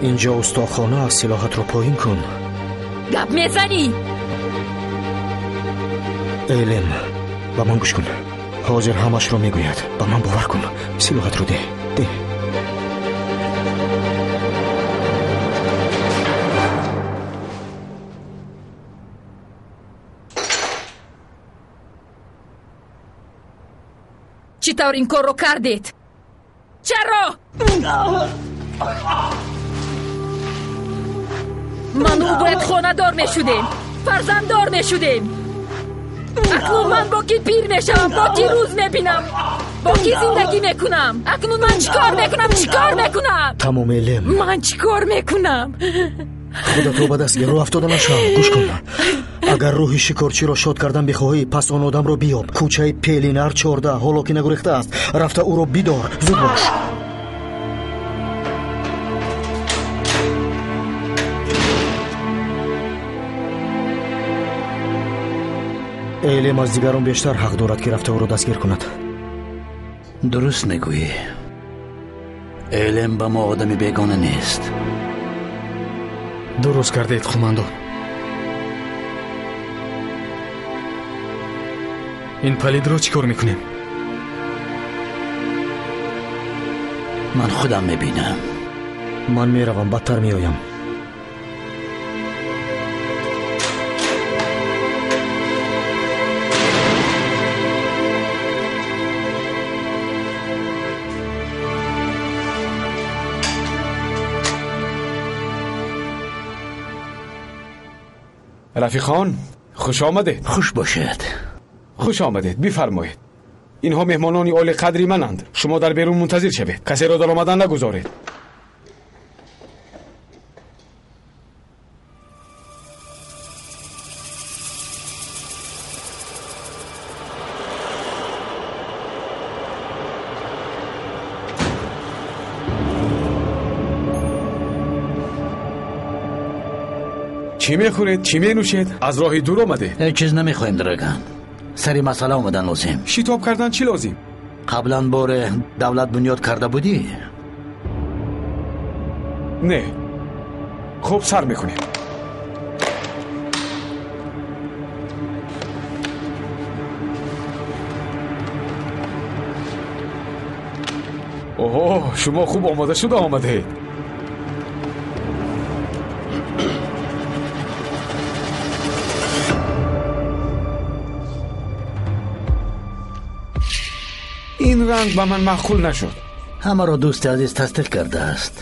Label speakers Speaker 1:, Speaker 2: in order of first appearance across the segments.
Speaker 1: Инҷо устохона аст, силоҳатро поин кун.
Speaker 2: Гап мезанӣ?
Speaker 1: Элем, ба ман гӯш кун. Ҳозир ҳамашро мегӯяд. Ба ман бовар кун. Силоҳатро деҳ, деҳ.
Speaker 2: Чӣ тавр ин корро кардед? Чаро? Ману ӯ бояд хонадор мешудем, фарзанддор мешудем. Акнун ман бо кӣ пир мешавам, бо кӣ рӯз мебинам, бо кӣ зиндагӣ мекунам? Акнун ман чӣ кор мекунам, чӣ кор мекунам?
Speaker 1: Тамом, Элем.
Speaker 2: Ман чӣ кор мекунам?
Speaker 1: Худатро ба даст гир, рӯ афтода нашав. Гӯш кун. Агар рӯҳи шикорчиро шод кардан бихоҳӣ, пас он одамро биёб. Кӯчаи Пелинар 14, ҳоло ки нагурехтааст. Рафта ӯро бидор. Зуд бош. Элем аз дигарон бештар ҳақ дорад, ки рафта ӯро дастгир кунад.
Speaker 3: Дуруст мегӯӣ. Элем ба мо одами бегона нест.
Speaker 4: Дуруст кардед, қумандон. Ин палидро чӣ кор мекунем?
Speaker 3: Ман худам мебинам.
Speaker 1: Ман меравам, бадтар меоям.
Speaker 5: Рафиқон, хуш омадед.
Speaker 3: Хуш бошед.
Speaker 5: Хуш омадед, бифармоед. Инҳо меҳмонони олиқадри мананд. Шумо дар берун мунтазир шавед. Касеро дар омадан нагузоред. Чӣ мехӯред, чӣ менӯшед? Аз роҳи дур омадед.
Speaker 3: Ҳеҷ чиз намехоҳем, Драган. Сари масъала омадан лозим.
Speaker 5: Шитоб кардан чӣ лозим?
Speaker 3: Қаблан боре давлат бунёд карда будӣ?
Speaker 5: Не. Хуб, сар мекунем. Оҳо, шумо хуб омода шуда омадед. Ин ранг ба ман маъқул нашуд.
Speaker 3: Ҳамаро дӯсти азиз тасдиқ кардааст.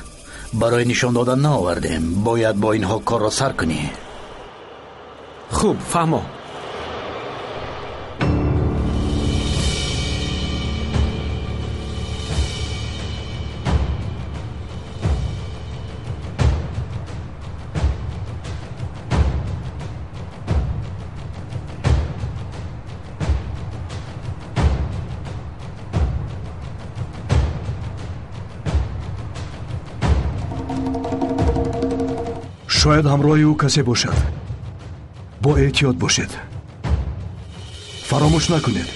Speaker 3: Барои нишон додан наовардем. Бояд бо инҳо корро сар кунӣ.
Speaker 5: Хуб, фаҳмо.
Speaker 6: Шояд ҳамроҳи ӯ касе бошад. Бо эҳтиёт бошед. Фаромӯш накунед,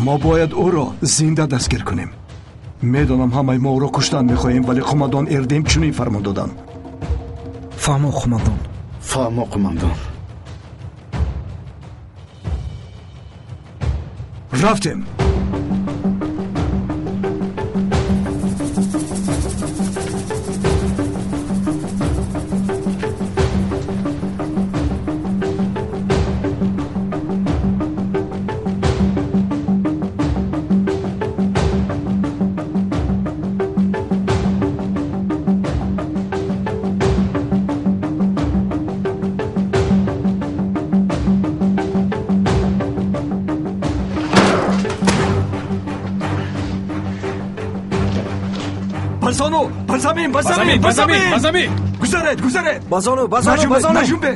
Speaker 6: мо бояд ӯро зинда дастгир кунем. Медонам ҳамаи мо ӯро куштан мехоҳем, вале қумандон Эрдем чунин фармон доданд.
Speaker 7: Фаҳмо, қумандон.
Speaker 8: Фаҳмо, қумандон.
Speaker 6: Рафтем. Ба замин, ба замин, ба замин! Гузаред, гузаред!
Speaker 7: Ба зону, ба зону, ба зону!
Speaker 6: Наҷунбе!